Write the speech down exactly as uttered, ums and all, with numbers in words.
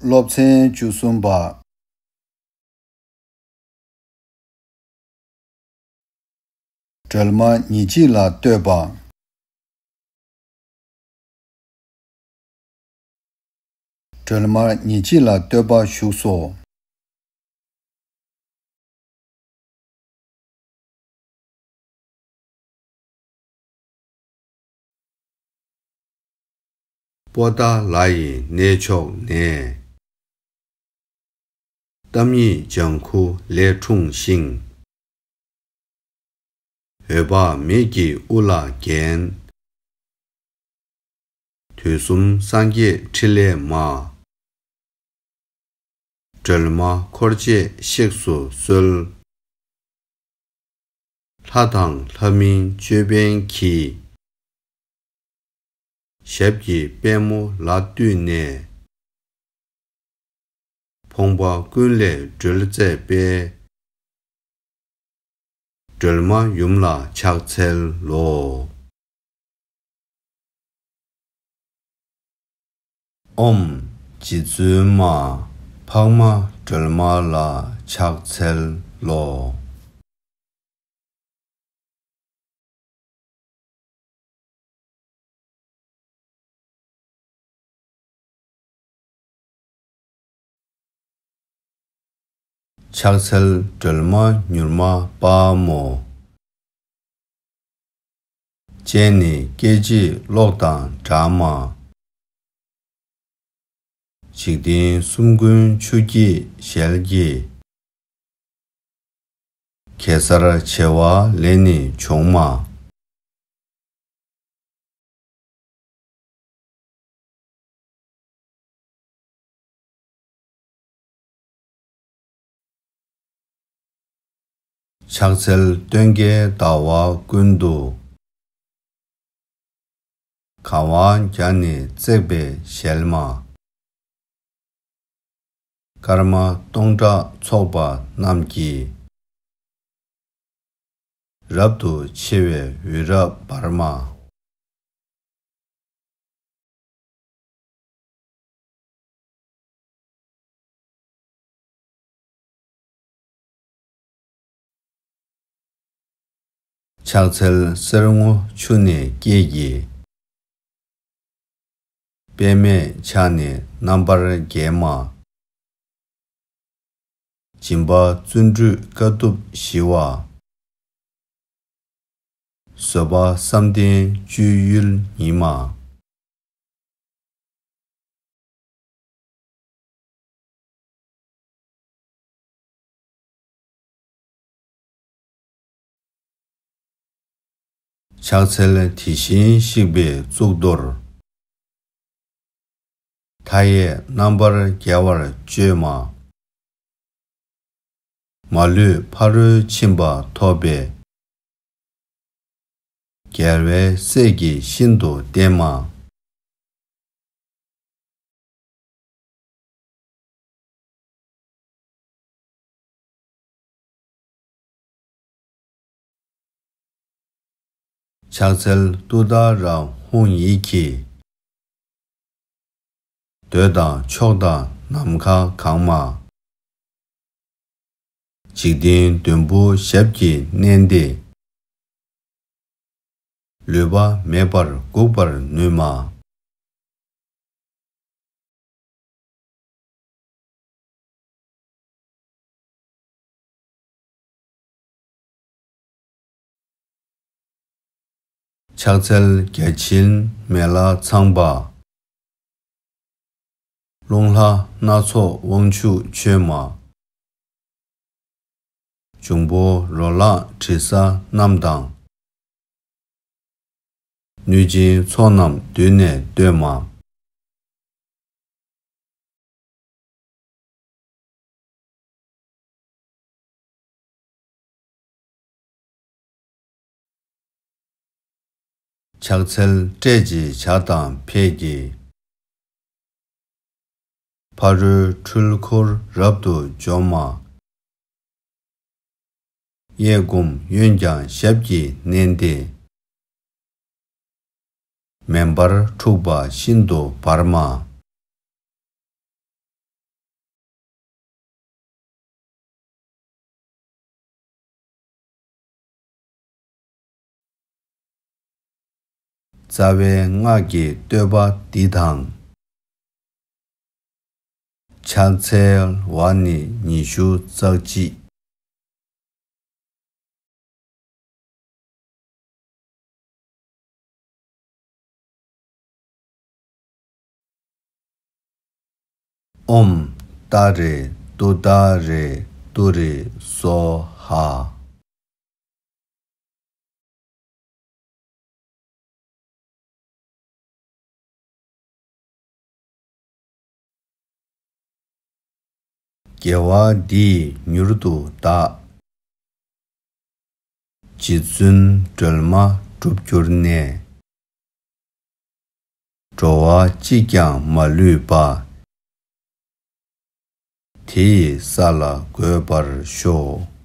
སློབ་ཚན་བཅུ་གསུམ་པ། སྒྲོལ་མ་ཉིན་གཅིག་ལ་བསྟོད་པ། སྒྲོལ་མ་ཉིན་གཅིག་ལ་བསྟོད་པ་བཞུགས་སོ། པོ་ཏཱ་ལ་ཡི་གནས་མཆོག་ནས། ཏཱཾ་ཡིག་ལྗང་ཁུ་ལས་འཁྲུངས་ཤིང་། འོད་དཔག་མེད་ཀྱི་དབུ་ལ་བརྒྱན། དུས་གསུམ་སངས་རྒྱས་ཕྲིན་ལས་མ། སྒྲོལ་མ་འཁོར་བཅས་གཤེགས་སུ་གསོལ། ལྷ་དང་ལྷ་མིན་ཅོད་པན་གྱིས། ཞབས་ཀྱི་པད་མོ་ལ་བཏུད་ནས། ཕོངས་པ་ཀུན་ལས་སྒྲོལ་མཛད་པའི། སྒྲོལ་མ་ཡུམ་ལ་ཕྱག་འཚལ་ལོ། ཨོཾ་རྗེ་བཙུན་མ་འཕགས་མ་སྒྲོལ་མ་ལ་ཕྱག་འཚལ་ལོ། ཕྱག་འཚལ་སྒྲོལ་མ་མྱུར་མ་དཔའ་མོ། སྤྱན་ནི་སྐད་ཅིག་གློག་དང་འདྲ་མ། འཇིག་རྟེན་གསུམ་མགོན་ཆུ་སྐྱེས་ཞལ་གྱི། གེ་སར་བྱེ་བ་ལས་ནི་བྱུང་མ། ཕྱག་འཚལ་སྟོན་ཀའི་ཟླ་བ་ཀུན་ཏུ། གང་བ་བརྒྱ་ནི་བརྩེགས་པའི་ཞལ་མ། སྐར་མ་སྟོང་ཕྲག་ཚོགས་པ་རྣམས་ཀྱིས། རབ་ཏུ་ཕྱེ་བའི་འོད་རབ་འབར་མ། ཕྱག་འཚལ་གསེར་སྔོ་ཆུ་ནས་སྐྱེས་ཀྱི། པདྨས་ཕྱག་ནི་རྣམ་པར་བརྒྱན་མ། སྦྱིན་པ་བརྩོན་འགྲུས་དཀའ་ཐུབ་ཞི་བ། བཟོད་པ་བསམ་གཏན་སྤྱོད་ཡུལ་ཉིད་མ། ཕྱག་འཚལ་དེ་བཞིན་གཤེགས་པའི་གཙུག་ཏོར། མཐའ་ཡས་རྣམ་པར་རྒྱལ་བར་སྤྱོད་མ། མ་ལུས་ཕ་རོལ་ཕྱིན་པ་ཐོབ་པའི། རྒྱལ་བའི་སྲས་ཀྱིས་ཤིན་ཏུ་བསྟེན་མ། ཕྱག་འཚལ་ཏུཏྟཱ་ར་ཧཱུྃ་ཡིག་གིས། འདོད་དང་ཕྱོགས་དང་ནམ་མཁའ་གང་མ། འཇིག་རྟེན་བདུན་པོ་ཞབས་ཀྱིས་མནན་ཏེ། ལུས་པ་མེད་པར་འགུགས་པར་ནུས་མ། ཕྱག་འཚལ་བརྒྱ་བྱིན་མེ་ལྷ་ཚངས་པ། རླུང་ལྷ་སྣ་ཚོགས་དབང་ཕྱུག་མཆོད་མ། འབྱུང་པོ་རོ་ལངས་དྲི་ཟ་རྣམས་དང་། གནོད་སྦྱིན་ཚོགས་རྣམས་མདུན་ནས་བསྟོད་མ། ཕྱག་འཚལ་བསྐྲད་བྱེད་བྱ་དང་ཕད་ཀྱིས། ཕ་རོལ་འཁྲུལ་འཁོར་རབ་ཏུ་འཇོམས་མ། གཡས་བསྐུམ་གཡོན་བརྐྱང་ཞབས་ཀྱིས་མནན་ཏེ། མེ་འབར་འཁྲུགས་པ་ཤིན་ཏུ་བར་མ། རྩ་བའི་སྔགས་ཀྱི་བསྟོད་པ་འདི་དང་། ཕྱག་འཚལ་བ་ནི་ཉི་ཤུ་རྩ་གཅིག། ཨོཾ་ཏཱ་རེ་ཏུཏྟཱ་རེ་ཏུ་རེ་སྭཱ་ཧཱ། དགེ་བ་འདིས་མྱུར་དུ་བདག། རྗེ་བཙུན་སྒྲོལ་མ་འགྲུབ་གྱུར་ནས། འགྲོ་བ་གཅིག་ཀྱང་མ་ལུས་པ། དེ་ཡི་ས་ལ་འགོད་པར་ཤོག།